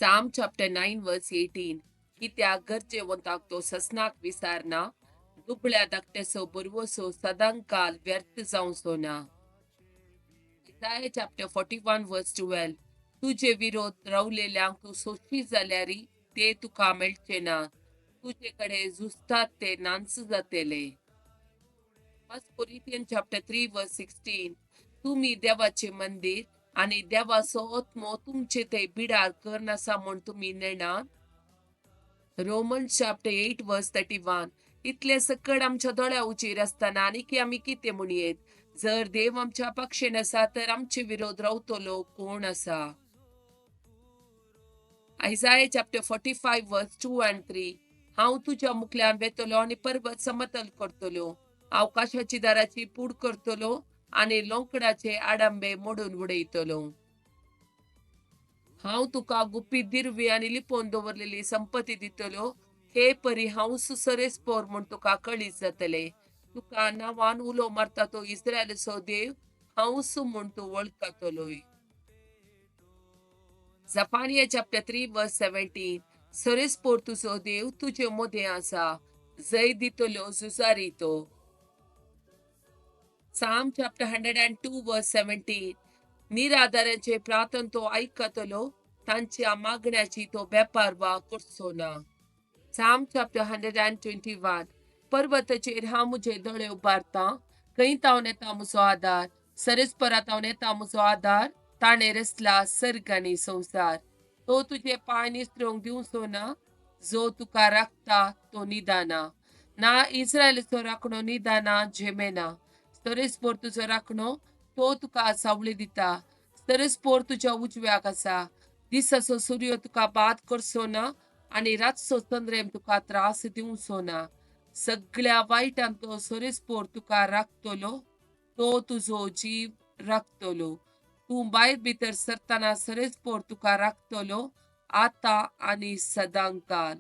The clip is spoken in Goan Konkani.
Psalm chapter 9 verse 18. कित्याक गरजेवंताक तो ससनाक विसारना, दुबळ्या धाकट्याचो भरवंसो सदांकाल व्यर्थ जावचो ना. Isaiah chapter 41 verse 12. तुजे विरोध रावलेल्यांक तूं सोशी जाल्यार ते तुका मेळचे ना, तुजे कडेन झुजतात ते नांच जातले. 1 Corinthians chapter 3 verse 16. तुमी देवाचे मंदीर आनी देवाचो आत्मो तुमचे ते बिडार करून आसा म्हूण तुमी नेणात. Romans chapter 8 verse 31. इतले सकड आमच्या दोळ्या उचेर आसतना आनी आमी कितें म्हणयेत? जर देव आमच्या पक्षेन आसा तर आमचे विरोध रावतलो कोण आसा? Isaiah chapter 45 verse 2 and 3. हांव तुज्या मुखल्यान वेतलो आनी पर्वत समतल करतलो, आकाशाची दाराची पूड करतलो आनी लोंकडाचे आडंबे मोडून उडयतलो. हांव तुका गुपीत दिरवी आनी लिपोवन दवरलेली संपत्ती दितलो, हे परी हांव सरेस्पोर म्हूण तुका कळीत जातले. तुका नांवान उलो मारता तो इस्रायलाचो देव हांव म्हूण तूं वळखतलोय. Zephaniah chapter 3 verse 17. सरेस्पोर तुजो देव तुजे मदें आसा, जय दितलो झुजारी तो. Psalm chapter 102 verse 17. निराधारांचे प्रार्थन तो आयकतलो, तांच्या मागण्याची तो बेपारवा करचो ना. Psalm chapter 121. पर्वताचेर हांव म्हजे दोळे उबारतां, खंय तावन येता म्हजो आदार? सरेस्परा तावन येता म्हजो आदार, ताणें रचला सर्ग आनी संवसार. तो तुजे पांय निसरूंक दिवचो ना, जो तुका राखता तो निदाना ना. इस्रायलाचो राखणो निदाना झेमेना. सरेस्पोर तुजो राखणो, तो तुका सावळी दिता. सरेस्पोर तुज्या उजव्याक आसा. दिसाचो सूर्य तुका बाद करचो ना आनी रातचो चंद्रेम तुका त्रास दिवचो ना. सगळ्या वायटान तो सरेस्पोर तुका राखतलो, तो तुजो जीव राखतलो. तूं भायर भितर सरतना सरेस्पोर तुका राखतलो, आतां आनी सदांकाल.